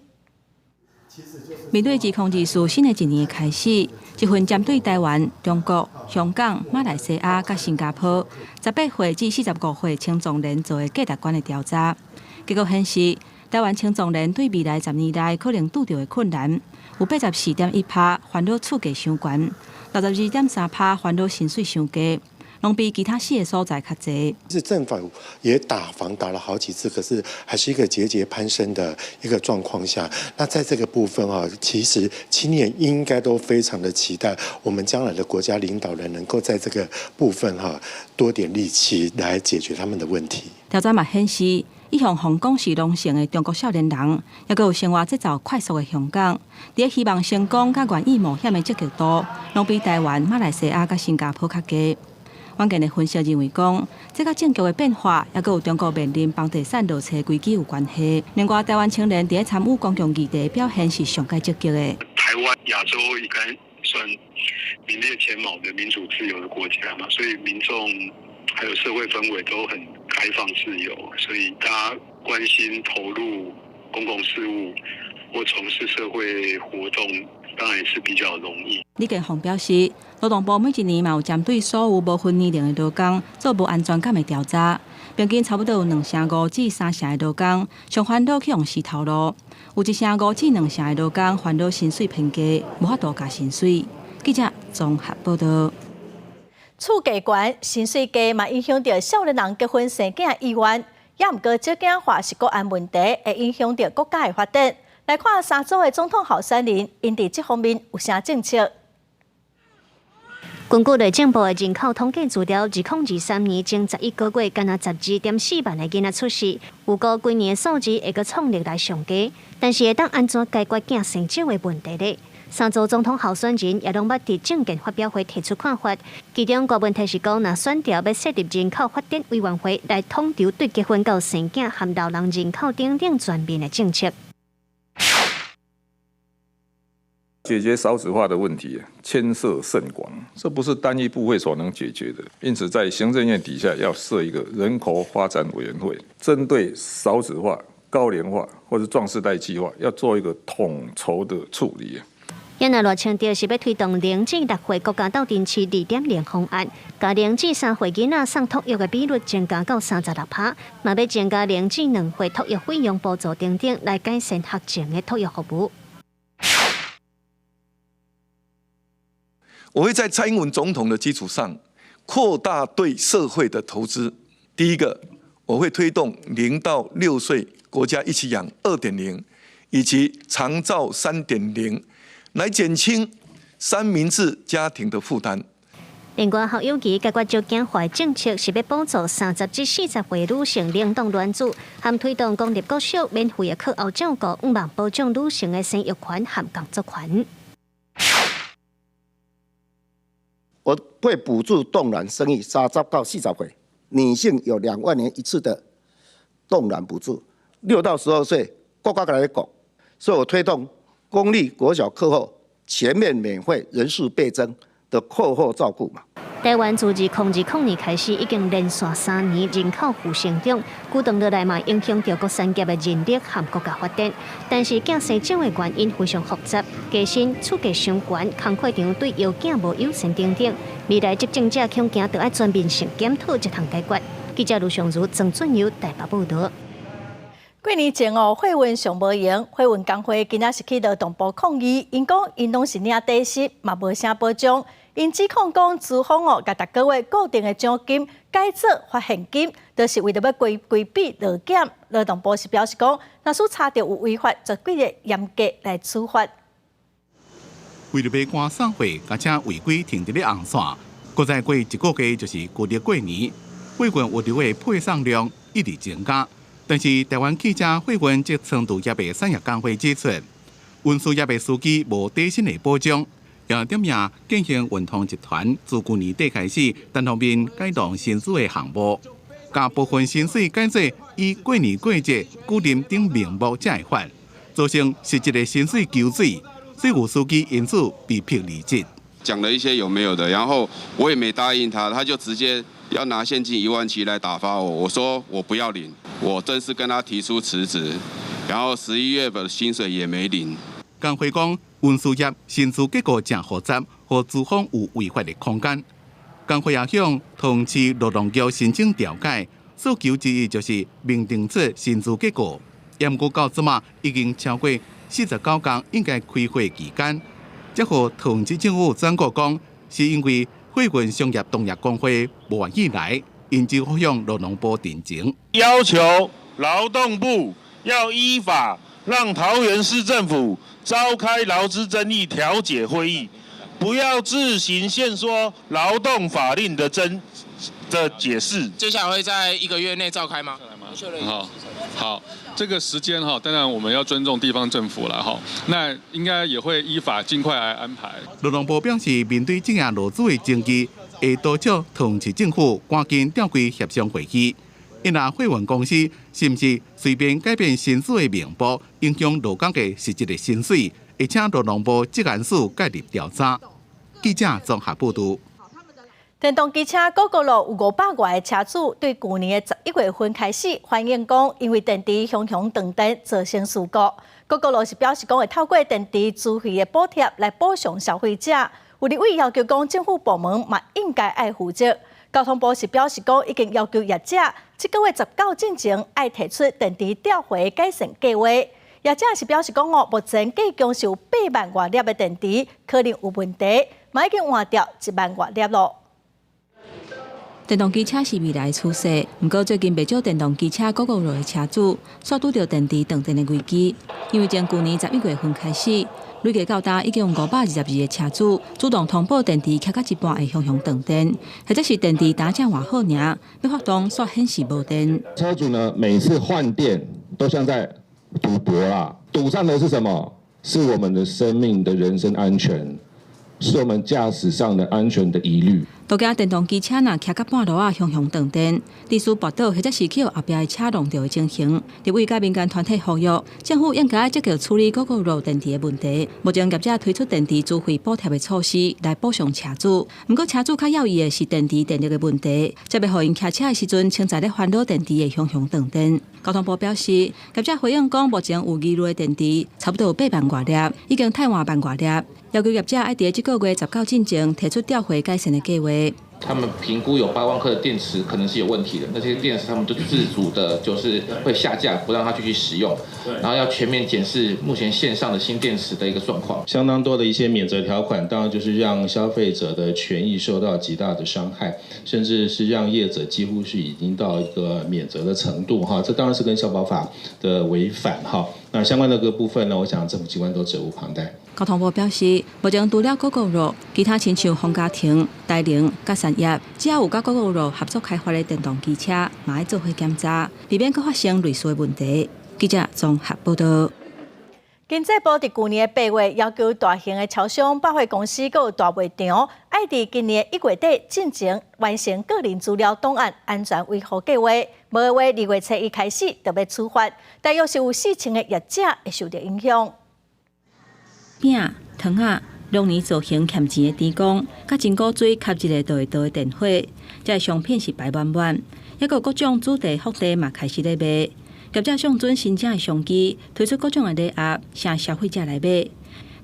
面對2024新的一年的開始，一份針對台灣、中國、香港、馬來西亞佮新加坡18歲至45歲青壯年做的價值觀的調查，結果顯示，台灣青壯年對未來10年內可能拄著的困難，有84.1%煩惱厝價傷懸，62.3%煩惱薪水傷低。攏比其他四个所在較濟。是政府也打房打了好幾次，可是還是一個節節攀升的一個狀況下。那在這個部分啊，其實青年應該都非常的期待，我們將來的國家領導人能夠在這個部分哈多點力氣來解決他們的問題。調查嘛顯示，一向予人講是狼性的中國少年人，抑閣有生活節奏快速的香港，佇希望成功佮願意冒險的積極度，攏比台灣、馬來西亞佮新加坡較低。穩健的分析認為講，這個政局的變化，抑閣有中國面臨房地產落車危機有關係。另外，台灣青年佇參與公共議題表現是上蓋積極的。台灣亞洲應該算名列前茅的民主自由的國家嘛，所以民眾還有社會氛圍都很開放自由，所以大家關心投入公共事務或從事社會活動，當然是比較容易。李建宏表示，勞動部每一年嘛有針對所有無分年齡的勞工做無安全感的調查，平均差不多有2.5成至3成的勞工上煩惱去予死頭路，有1.5至2成的勞工煩惱薪水偏低，無法度加薪水。記者綜合報道。厝價懸、薪水低嘛，影響著少年人結婚生囝意願。也毋過，少子化是國安問題，會影響著國家的發展。來看三組的總統候選人，𪜶佇這方面有啥政策？根據內政部的人口統計資料，2023年前11個月，干焦12.4萬个囡仔出世，預估規年的數字會閣創歷來上低。但是會當按怎解決囝生少的問題呢？三組總統候選人也攏捌佇政見發表會提出看法，其中郭文提是講，若選著欲設立人口發展委員會來統籌對結婚到生囝和老人人口等等全面的政策。解決少子化的問題牽涉甚廣，這不是單一部會所能解決的。因此，在行政院底下要設一個人口發展委員會，針對少子化、高齡化或者壯世代計劃，要做一個統籌的處理。另外，賴清德是欲推動0至6歲國家鬥陣飼2.0方案，共0至3歲囡仔送托育的比率增加到36%，嘛欲增加0至2歲托育費用補助等等，來改善學前的托育服務。我會在蔡英文總統的基礎上，擴大對社會的投資。第一個，我會推動0到6歲國家一起養2.0，以及長照3.0，來減輕三明治家庭的負擔。另外，侯友宜解決少子化政策是欲補助30至40歲女性冷凍卵子，含推動公立國小免費的課後照顧，向望保障女性的生育權和工作權。我會補助凍卵生育30到40歲女性有2萬元一次的凍卵補助，6到12歲國家來講，所以我推動公立國小課後全面免費，人數倍增的課後照顧嘛。台灣自2020年開始，已經連續3年人口負成長，久長落來嘛影響著各產業的人力和國家發展。但是囝生少的原因非常複雜，加薪、厝價傷懸、工課場對育囝無友善等等，未來執政者恐驚著愛全面性檢討這項解決。記者盧尚如、曾俊友台北報導。過年前哦，貨運上無閒，貨運工會今仔是去勞動部抗議，𪜶講𪜶攏是領底薪，嘛無啥保障。𪜶指控講資方哦，共逐個月固定的獎金改做發現金，就是為著欲規避勞檢。勞動部是表示講，若使查著有違法，絕對會嚴格來處罰。為著欲趕送貨，共車違規停佇咧紅線，閣再過一個月就是舊曆過年，貨運物流的配送量一直增加。但是台灣汽車貨運及倉儲業的產業工會指出，運輸業的司機無底薪的保障。也點名建興運通集團自舊年底開始單方面改動薪資的項目，共部分薪水改做以過年過節固定等名目才會發，造成實質的薪水縮水，所以有司機因此被迫離職。講了一些有沒有的，然後我也沒答應他，他就直接要拿現金1.7萬來打發我，我說我不要領，我正式跟他提出辭職，然後11月的薪水也沒領。工會講，運輸業薪資結構誠複雜，予資方有違法的空間。工會也向桃園市勞動局申請調解，訴求之一就是明定出薪資結構。毋過到這馬已經超過49工應該開會期間，才予桃園市政府轉告講，是因為貨運商業同業公會無願意來，𪜶只好向勞動部陳情，要求勞動部要依法讓桃園市政府召開勞資爭議調解會議，不要自行限縮勞動法令的爭的解釋。接下來會在一個月內召開嗎？好，好，這個時間哈，當然我們要尊重地方政府了哈。那應該也會依法盡快來安排。勞動部表示，面對這樣勞資的爭議，會督促桃園市政府趕緊召開協商會議。因若貨運公司是毋是隨便改變薪資的名簿，影響勞工的實質的薪水，會請勞動部職安署介入調查。記者綜合報導。電動機車 Gogoro 有500外个車主對舊年的11月份開始反映講，因為電池雄雄斷電造成事故。Gogoro 是表示講會透過電池資費的補貼來補償消費者。有立委要求講，政府部門嘛應該愛負責。交通部是表示講，已經要求業者這個月19進前愛提出電池調回改善計劃。業者是表示講哦，目前計共是有8萬外粒的電池可能有問題，嘛已經換掉1萬外粒囉。電動機車是未來趨勢，毋過最近袂少電動機車 Gogoro 的車主，煞拄著電池斷電的危機。因為從舊年11月份開始，累計到今已經有522個車主主動通報電池騎到一半會雄雄斷電，或者是電池剛才換好爾，欲發動煞顯示無電。車主呢，每次換電都像在賭博啦，賭上的是什麼？是我們的生命的人身安全。是我們駕駛上的安全的疑慮。都驚電動機車若騎到半路仔，雄雄斷電，致使跋倒或者是去予後壁的車挵著的情形。立委佮民間團體呼籲，政府應該積極處理 Gogoro 電池的問題。目前業者推出電池資費補貼的措施來補償車主，毋過車主較猶豫的是電池電力的問題，才袂予𪜶騎車的時陣，潛在咧煩惱電池會雄雄斷電。交通部表示，業者回應講，目前有疑慮的電池差不多有8萬外粒，已經汰換萬外粒。要求業者愛佇這個月19進前提出調回改善的計劃。他們評估有8萬顆的電池可能是有問題的，那些電池他們就自主的，就是會下架，不讓它繼續使用。然後要全面檢視目前線上的新電池的一個狀況。相當多的一些免責條款，當然就是讓消費者的權益受到極大的傷害，甚至是讓業者幾乎是已經到一個免責的程度。哈，這當然是跟消保法的違反。哈，那相關的個部分呢，我想政府機關都責無旁貸。交通部表示，目前除了 Gogoro，其他親像宏佳騰、台鈴、佮三葉，只要有佮 Gogoro 合作開發的電動機車，嘛愛做伙檢查，避免閣發生類似的問題。記者綜合報導。經濟部佇舊年8月要求大型的超商、百貨公司閣有大賣場，愛佇今年1月底進前完成個人資料檔案安全維護計劃，無的話，2月初一開始就欲處罰，大約是有4000个業者會受著影響。餅、糖仔、龍年造型欠錢的甜公，佮真古錐磕一下就會倒的電火，這个商品是排滿滿，抑閣有各種主題福袋嘛開始咧賣。業者上準新增的商機，推出各種的禮盒，吸消費者來買。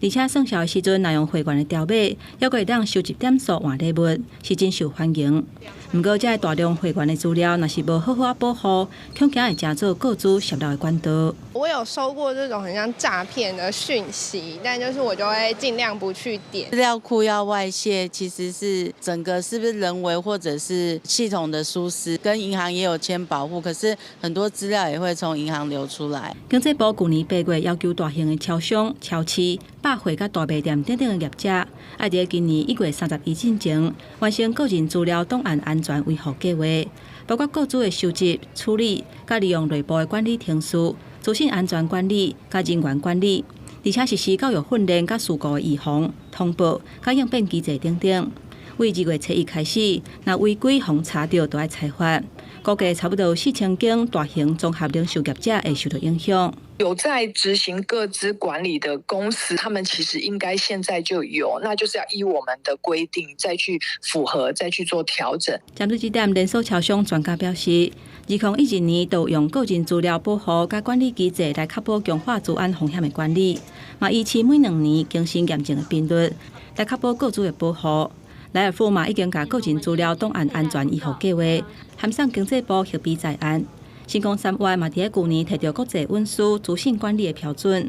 而且算數的時陣，若用會員的條碼，猶閣會當收集點數換禮物，是真受歡迎。毋過，這个大量會員的資料，若是無好好仔保護，恐驚會成做個資洩露的管道。我有收過這種很像詐騙的訊息，但就是我就會盡量不去點。資料庫要外洩，其實是整個是不是人為或者是系統的疏失，跟銀行也有簽保護，可是很多資料也會從銀行流出來。經濟部舊年8月要求大型的超商、超市、百貨佮大賣店等等的業者，愛佇今年1月31進前完成個人資料檔案安全維護計劃，包括個資的收集、處理、佮利用內部的管理程序、資訊安全管理、佮人員管理，而且實施教育訓練佮事故預防、通報、佮應變機制等等。為2月初一開始，若違規予查著，就愛裁罰。估計差不多4000間大型綜合零售業者會受到影響。有在執行個資管理的公司，他們其實應該現在就有，那就是要依我們的規定再去符合，再去做調整。針對這點，連鎖超商專家表示，2012年就用個人資料保護佮管理機制來確保強化資安風險的管理，嘛維持每2年更新驗證的頻率，來確保個資的保護。萊爾富嘛已經共個人資料檔案安全維護計劃，函送經濟部核備在案。新光三越嘛佇咧舊年提著國際隱私資訊管理的標準，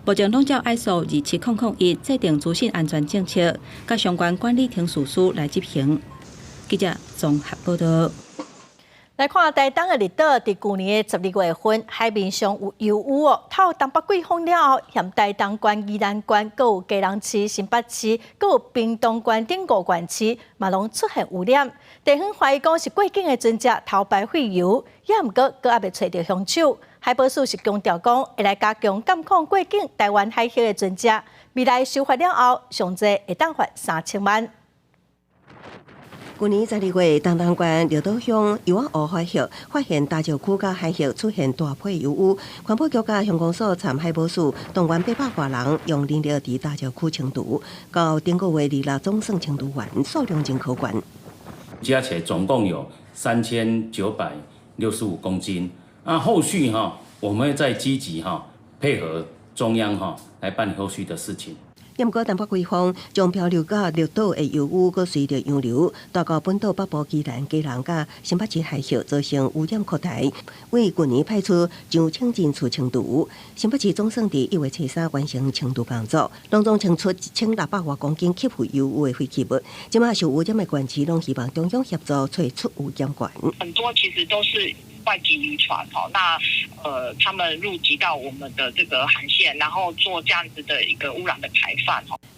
目前攏照 ISO 27001制定資訊安全政策，佮相關管理程序書來執行。記者綜合報道。來看台東的綠島，佇舊年的12月份，海面上有油污哦，透東北季風了後，諳台東縣、宜蘭縣、閣有基隆市、新北市、閣有屏東縣等五縣市，嘛攏出現污染。地方懷疑講是過境的船隻偷排廢油，也毋過閣猶未揣著兇手。海保署是強調講，會來加強監控過境臺灣海域的船隻，未來修法了後，上濟會當罰3000萬。舊年12月，東東縣綠島鄉油仔湖海域發現大石區佮海域出現大批油污，環保局佮鄉公所參海保署動員800外人用人力佇大石區清除，到頂個月26總算清除完，數量真可觀。加起來總共有3965公斤。那後續哈，我們會再積極哈配合中央哈來辦理後續的事情。毋過東北季風將漂流到綠島的油污，閣隨著洋流帶到本島北部宜蘭、基隆佮新北市海域，造成污染擴大。為舊年派出上千人次清除，新北市總算佇1月初3完成清除工作，攏總清出1600外公斤吸附油污的廢棄物。這馬受污染的縣市攏希望中央協助揣出污染源。很多其實都是外籍漁船，吼，那他們入籍到我們的這個航線，然後做這樣子的一個污染的排放。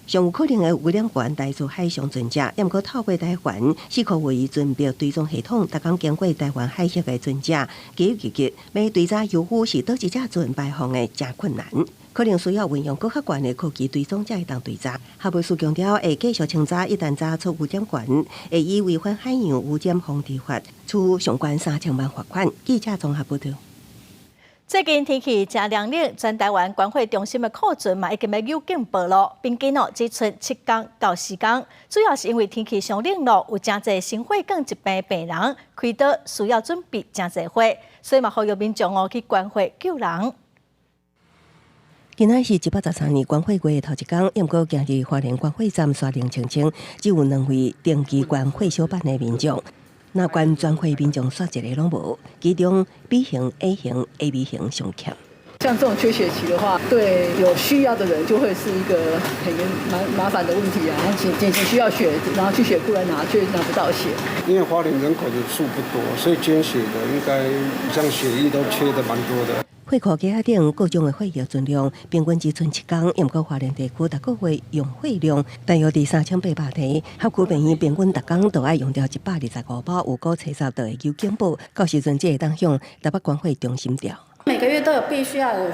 上有可能的污染源來自海上船隻，毋過透過台灣四箍位船舶追蹤系統，逐工經過台灣海域的船隻，記錄記欲追查油污是佗一隻船排放的誠困難，可能需要運用閣較懸的科技追蹤才會當追查。海保署強調會繼續清查，一旦查出污染源，會以違反海洋污染防治法，處上懸3000萬罰款。記者綜合報道。最近天氣誠涼冷，全台灣捐血中心的庫存嘛已經欲有警報囉，平均哦只賰7工到4工，主要是因為天氣傷冷囉，有誠濟心血管疾病病人開刀需要準備誠濟血，所以嘛呼籲民眾哦去捐血救人。今仔是113年捐血月的頭一工，毋過今日花蓮捐血站煞冷清清，只有兩位登記捐血小板的民眾。若捐全血民眾煞一個攏無，其中 B 型、A 型、AB 型上欠。像這種缺血期的話，對有需要的人就會是一個很蠻麻煩的問題啊。緊緊急需要血，然後去血庫來拿，卻拿不到血。因為花蓮人口的數不多，所以捐血的應該像血液都缺得蠻多的。血庫架仔頂各種的血液存量平均只賰7工，毋過花蓮地區逐個月用血量大約佇3800提，合區病院平均逐工都愛用掉125包，有過初十就會有警報，到時陣才會當向台北捐血中心調。每個月都有必須要有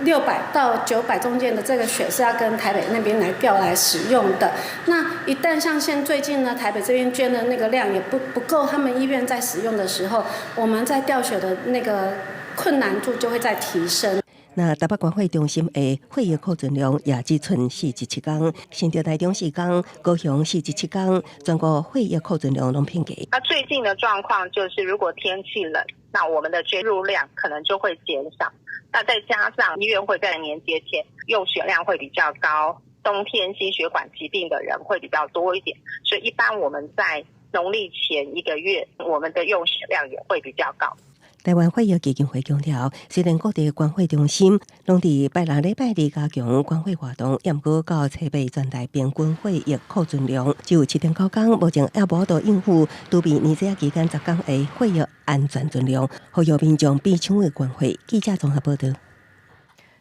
600到900中間的這個血是要跟台北那邊來調來使用的。那一旦像現最近呢，台北這邊捐的那個量也不夠，他們醫院在使用的時候，我們在調血的那個困難度就會再提升。那台北捐血中心的血液庫存量也只賰47工，新竹、台中4工，高雄47工，全國血液庫存量攏偏低。那最近的狀況就是，如果天氣冷，那我們的捐入量可能就會減少。那再加上醫院會在年節前用血量會比較高，冬天心血管疾病的人會比較多一點，所以一般我們在農曆前一個月，我們的用血量也會比較高。台灣血液基金會強調，雖然各地捐血中心攏佇拜六禮拜二加強捐血活動，毋過到初八全台平均血液庫存量只有7.9工，目前猶無法度應付儲備年節期間10工的血液安全存量，呼籲民眾比搶的捐血。記者綜合報道。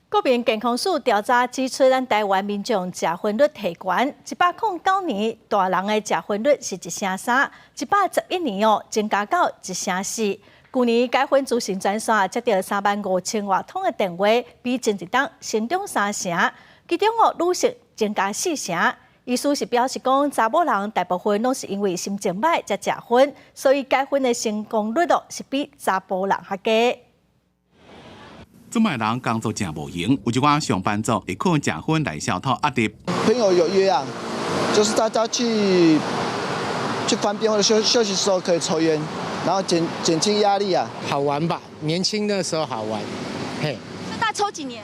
國民健康署調查指出，咱台灣民眾食薰率提懸，109年大人的食薰率是1成3，111年哦增加到1成4。舊年解薰諮詢專線接著3萬5千外通的電話，比前一冬成長3成，其中哦女性增加4成。醫師是表示講，查某人大部分攏是因為心情䆀才食薰，所以戒薰的成功率哦是比查埔人較低。這擺人工作誠無閒，有一寡上班族會靠食薰來消除壓力。朋友有約啊，就是大家去飯店或者休息時候可以抽菸，然後減輕壓力啊。好玩吧？年輕的時候好玩，嘿。這大概抽幾年？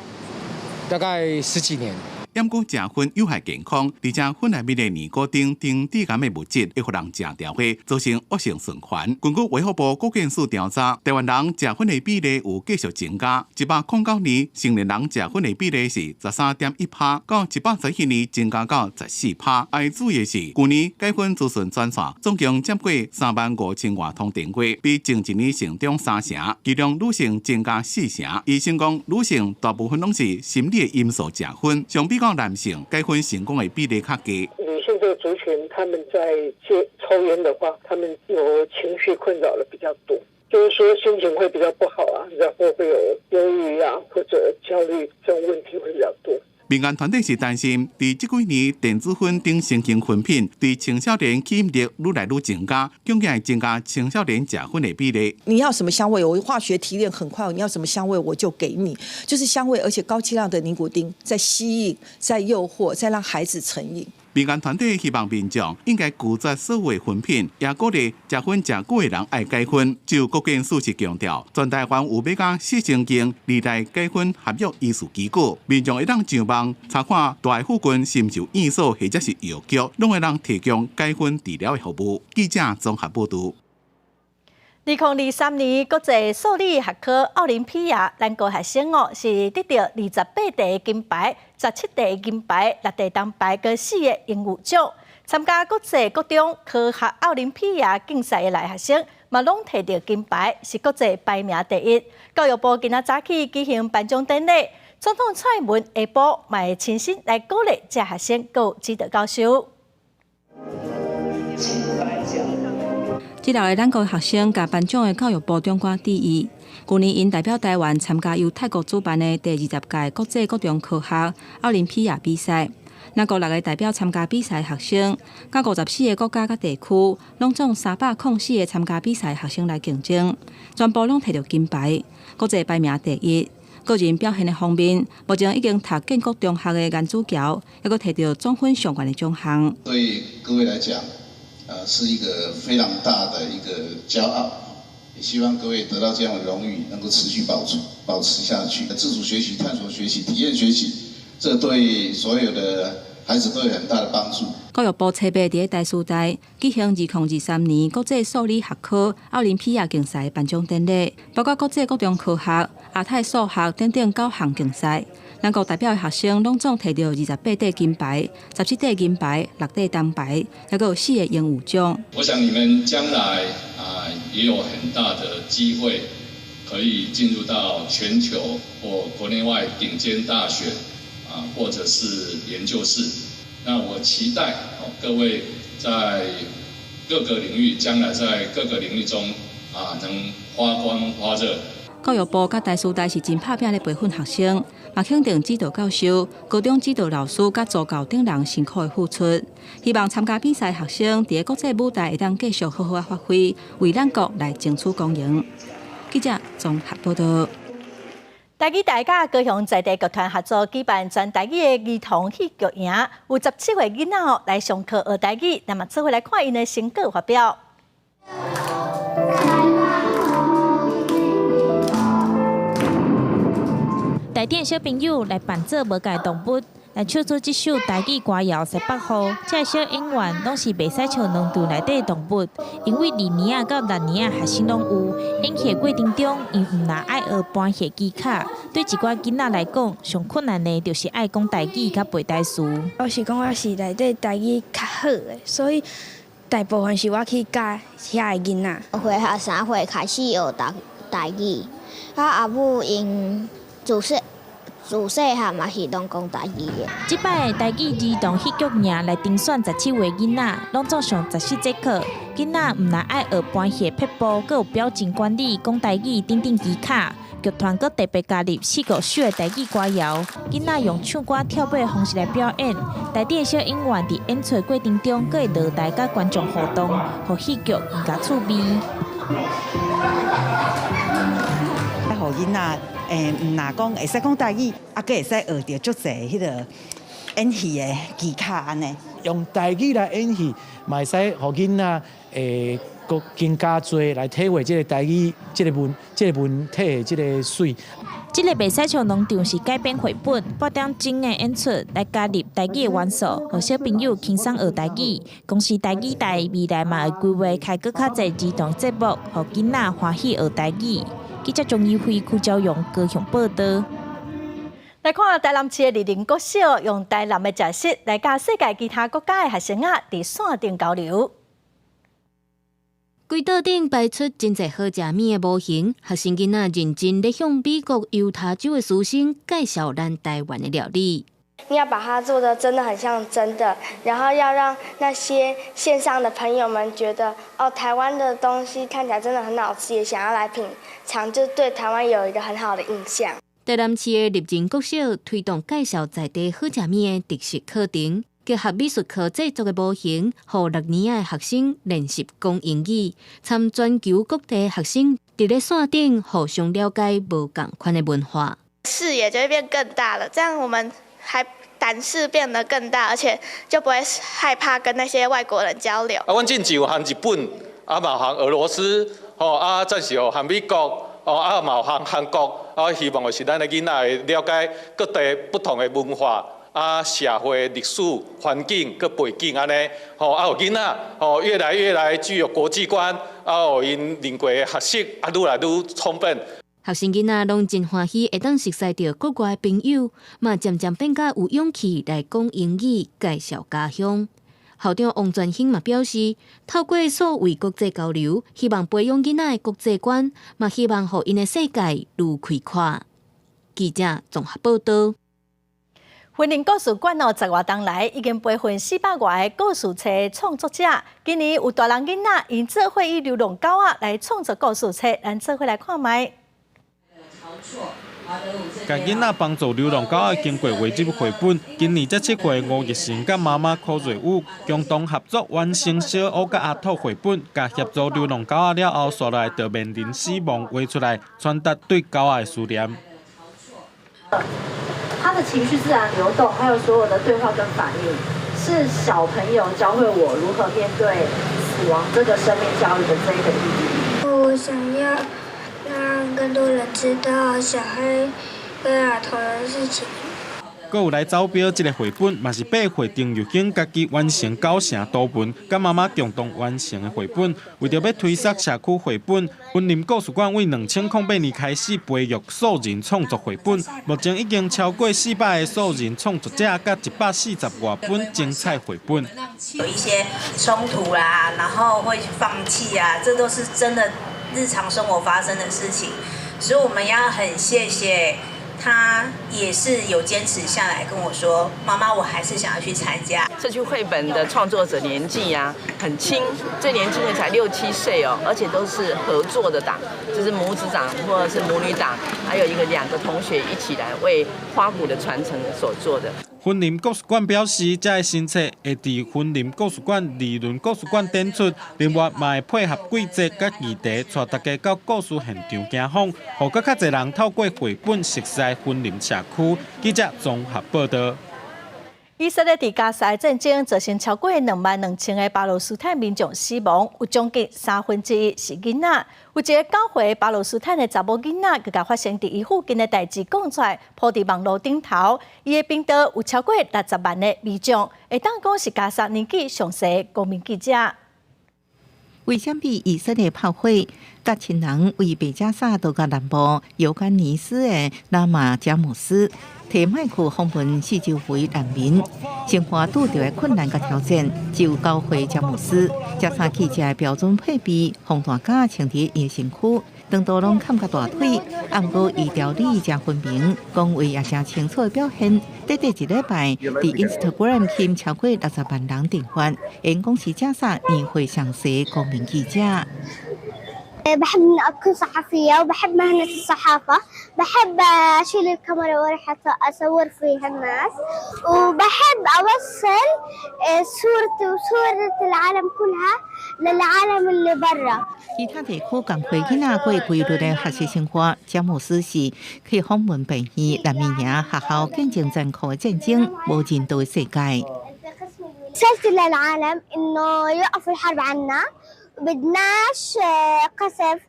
大概十幾年。毋過食薰有害健康，而且薰內面的尼古丁等致癌的物質會予人食著會造成惡性循環。根據衛福部國健署調查，台灣人食薰的比例有繼續增加。109年成年人食薰的比例是13.1%，到111年增加到14%。愛注意的是，舊年戒薰資訊專線總共接過3萬5千外通電話，比前一年成長3成，其中女性增加4成。醫生講，女性大部分攏是心理的因素食薰，相比較男性戒薰成功的比例較低。女性這個族群，他們在戒抽菸的話，他們有情緒困擾的比較多，就是說心情會比較不好啊，然後會有憂鬱啊或者焦慮這種問題會比較多。民間團體是擔心，佇這幾年電子薰等新型薰品對青少年吸引力愈來愈增加，恐驚會增加青少年食薰的比例。你要什麼香味？我化學提煉很快，你要什麼香味我就給你，就是香味，而且高劑量的尼古丁在吸引、在誘惑、在讓孩子成癮。民間團體希望民眾應該拒絕所有薰品，也鼓勵食薰誠久的人愛戒薰。就國健署是強調，全台灣有欲甲4000間二代戒薰合約醫師機構，民眾會當上網查看蹛附近是毋是有院所或者是藥局，攏會當提供戒薰治療的服務。記者綜合報導。2023年國際數理學科奧林匹亞，咱國學生哦是得著28塊金牌、17塊銀牌、6塊銅牌，閣四個榮譽獎。參加國際國中科學奧林匹亞競賽的賴學生，嘛攏提著金牌，是國際排名第一。教育部今仔早起舉行頒獎典禮，總統蔡英文下晡嘛會親身來鼓勵這學生，閣有指導教授。這六个咱國學生共頒獎的教育部長官致意。舊年𪜶代表台灣參加由泰國主辦的第20屆國際國中科學奧林匹亞比賽。咱國六个代表參加比賽學生，佮54個國家佮地區，攏總304個參加比賽學生來競爭，全部攏提著金牌，國際排名第一。個人表現的方面，目前已經讀建國中學的顏子喬，猶閣提著總分上懸的獎項。對各位來講，是一個非常大的一個驕傲，也希望各位得到這樣的榮譽，能夠持續保持下去。自主學習、探索學習、體驗學習，這對所有的孩子都有很大的幫助。教育部初八佇台師大舉行2023年國際數理學科奧林匹亞競賽頒獎典禮，包括國際國中科學、亞太數學等等九項競賽。咱國代表的學生攏總提著28塊金牌、17塊銀牌、6塊銅牌，猶閣有四個榮譽獎。我想你們將來啊也有很大的機會，可以進入到全球或國內外頂尖大學啊，或者是研究室。那我期待各位在各個領域，將來在各個領域中啊，能發光發熱。教育部佮台師大是真拍拚咧培訓學生，嘛肯定指導教授、高中指導老師佮助教等人辛苦的付出。希望參加比賽學生佇國際舞台會當繼續好好仔發揮，為咱國來爭取光榮。記者綜合報道。台語台佮高雄在地劇團合作舉辦全台語的兒童戲劇營，有17歲囡仔哦來上課學台語，那麼做伙來看𪜶的成果發表。台頂小朋友來扮做無共動物，來唱出這首台語歌謠《西北雨》。這个小演員攏是袂使笑農場內底動物，因為二年仔到六年仔學生攏有。演戲過程中，𪜶毋但愛學搬戲技巧，對一寡囡仔來講，上困難的就是愛講台語佮背台詞。我是講我是內底台語較好的，所以大部分是我去教遐个囡仔。回學3歲開始學台語，啊阿母𪜶自細漢嘛是攏講台語的。這擺台語兒童戲劇營來甄選17位囡仔，攏總上14節課。囡仔毋但愛學搬戲撇步，閣有表情管理、講台語等等技巧。劇團閣特別加入四個首的台語歌謠，囡仔用唱歌跳舞的方式來表演。台頂的小演員佇演出過程中，閣會落台佮觀眾互動，予戲劇更加趣味。予囡仔毋若講會使講台語，啊，閣會使學著足濟彼个演戲的技巧按呢。用台語來演戲，嘛會使予囡仔會閣更加濟來體會這个台語這个文體的這个媠。這个袂使像農場是改編繪本，半點鐘的演出來加入台語的元素，予小朋友輕鬆學台語。公視台語台未來嘛會規劃開閣較濟兒童節目，予囡仔歡喜學台語。記者鍾怡輝、柯昭勇高雄報導。來看台南市的麗林國小，用台南的食食來佮世界其他國家的學生仔佇線頂交流。規桌頂擺出真濟好食物的模型，學生囡仔認真咧向美國猶他州的師生介紹咱台灣的料理。你要把它做得真的很像真的，然後要讓那些線上的朋友們覺得，哦，台灣的東西看起來真的很好吃，也想要來品嘗，就對台灣有一個很好的印象。台南市的立人國小推動介紹在地好食物的特色課程，結合美術課製作的模型，予六年級的學生練習講英語，參全球各地學生佇咧線頂互相了解無仝款的文化，視野就會變更大了。這樣我們還膽識變得更大，而且就不會害怕跟那些外國人交流。啊，阮進前有和日本，啊嘛和俄羅斯，吼啊暫時有和美國，哦啊嘛有和韓國，啊希望就是咱的囡仔會了解各地不同的文化。啊，社會歷史環境佮背景按呢，吼啊，予囡仔吼越來越來具有國際觀，啊，予𪜶人格的學習啊，愈來愈充分。學生囡仔攏真歡喜，會當熟似著國外朋友，嘛漸漸變較有勇氣來講英語，介紹家鄉。校長王全興嘛表示，透過數位國際交流，希望培養囡仔的國際觀，嘛希望予𪜶的世界愈開闊。記者綜合報導。雲林故事館哦，十外冬來已經培訓400外个故事冊創作者。今年有大人囡仔𪜶做伙以流浪狗仔來創作故事冊，咱做伙來看覓。共囡仔幫助流浪狗仔經過畫入繪本，今年才7歲吳日成佮媽媽柯瑞武共同合作完成小烏佮阿兔繪本，共協助流浪狗仔了後，紲落來就面臨死亡畫出來，傳達對狗仔的思念。他的情緒自然流動，還有所有的對話跟反應，是小朋友教會我如何面對死亡這個生命教育的這一個意義。我想要讓更多人知道小黑跟阿童的事情。閣有來走標這个繪本，嘛是8歲丁玉興家己完成九成圖文，佮媽媽共同完成的繪本。為著欲推捒社區繪本，雲林故事館為2008年開始培育素人創作繪本，目前已經超過400个素人創作者，佮140外本精彩繪本。有一些衝突啦，然後會放棄啊，這都是真的日常生活發生的事情，所以我們要很謝謝。他也是有堅持下來跟我說：“媽媽，我還是想要去參加。” 社區繪本的創作者年紀呀很輕，最年輕的才6、7歲哦，而且都是合作的檔，就是母子檔或者是母女檔，還有一個兩個同學一起來為花鼓的傳承所做的。雲林故事館表示，這个新冊會佇雲林故事館、二崙故事館展出，另外嘛會配合季節佮議題，帶大家到故事現場行訪，予閣較濟人透過繪本熟似雲林社區。記者綜合報導。以色列佇加沙戰爭造成超過22,000个巴勒斯坦民眾死亡，有將近1/3是囡仔。有一个9歲巴勒斯坦的查某囡仔，閣共發生佇伊附近的代誌講出來，鋪佇網路頂頭。伊的頻道有超過60萬的民眾，會當講是加沙年紀上細的公民記者。為啥物以色列炮火，佮親人為白加沙逃到南部尤干尼斯的拉馬加姆斯，提麥克訪問四周圍難民，生活拄著的困難佮挑戰。只有9歲詹姆斯，遮衫記者的標準配備，防彈甲穿佇伊的身軀，長度攏崁甲大腿。啊，毋過伊條理誠分明，講話也誠清楚的表現。短短一禮拜，佇 Instagram 吸引超過60萬人訂閱，𪜶講是遮啥年歲上細公民記者。 بحب إني أكون صحفية وبحب مهنة الصحافة، بحب أشيل الكاميرا وأروح أصور فيها الناس، وبحب أوصل صورتي وصورة العالم كلها. للعالم اللي برا。其他地區共歲囡仔過規律的學習生活，詹姆斯是去訪問病院、難民營、學校，見證殘酷的戰爭、無人道的世界。 رسالتي للعالم إنه يوقفوا الحرب عنا، بدناش قصف.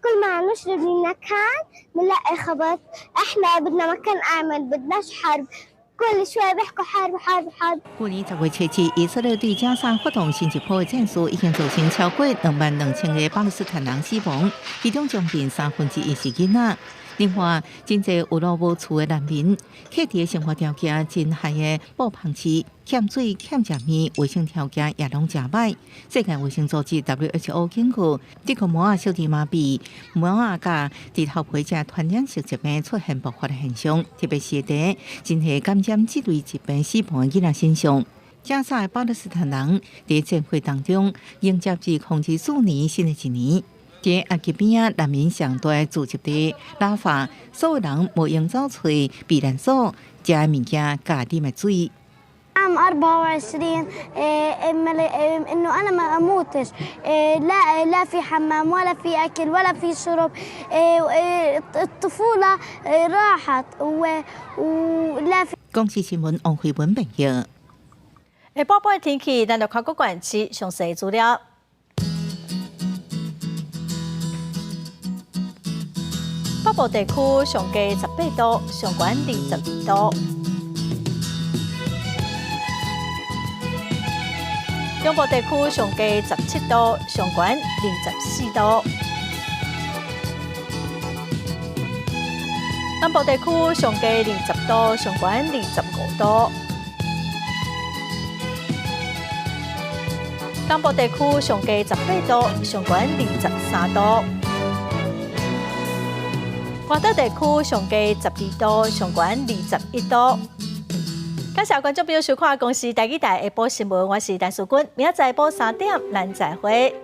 كل ما نشرد من مكان بنلاقي خبط. احنا بدنا مكان آمن، بدناش حرب. كل شوي بيحكوا حرب حرب حرب。去年10月7日，以色列對加沙發動新一波的戰事，已經造成超過22,000個巴勒斯坦人死亡，其中將近1/3是囡仔。另外，真濟有路無厝的難民，客佇生活條件真歹的布棚市，欠水、欠食物，衛生條件也攏誠歹。世界衛生組織 WHO 警告，德國貓仔小兒麻痹、貓仔佮豬頭皮這傳染性疾病出現爆發的現象，特別是佇真濟感染這類疾病死亡的囡仔身上。加沙的巴勒斯坦人佇戰火當中迎接2024年新的一年。佇埃及邊仔難民上大的聚集地拉法，所有人無閒走揣避難所，食的物件佮啉的水。 عام 24 انه انا ما اموتش، لا لا في حمام ولا في اكل ولا في شرب، الطفوله راحت ولا في。公視新聞王慧文編譯。下晡半天氣，咱就看各縣市詳細資料。北部地區上低18度，上懸22度。中部地區上低17度，上懸24度。南部地區上低20度，上懸25度。東部地區上低18度，上懸23度。外島地區上低12度，上懸21度。感謝觀眾朋友收看《公視台語台》下晡新聞，我是陳淑君，明仔載晡3點，咱再會。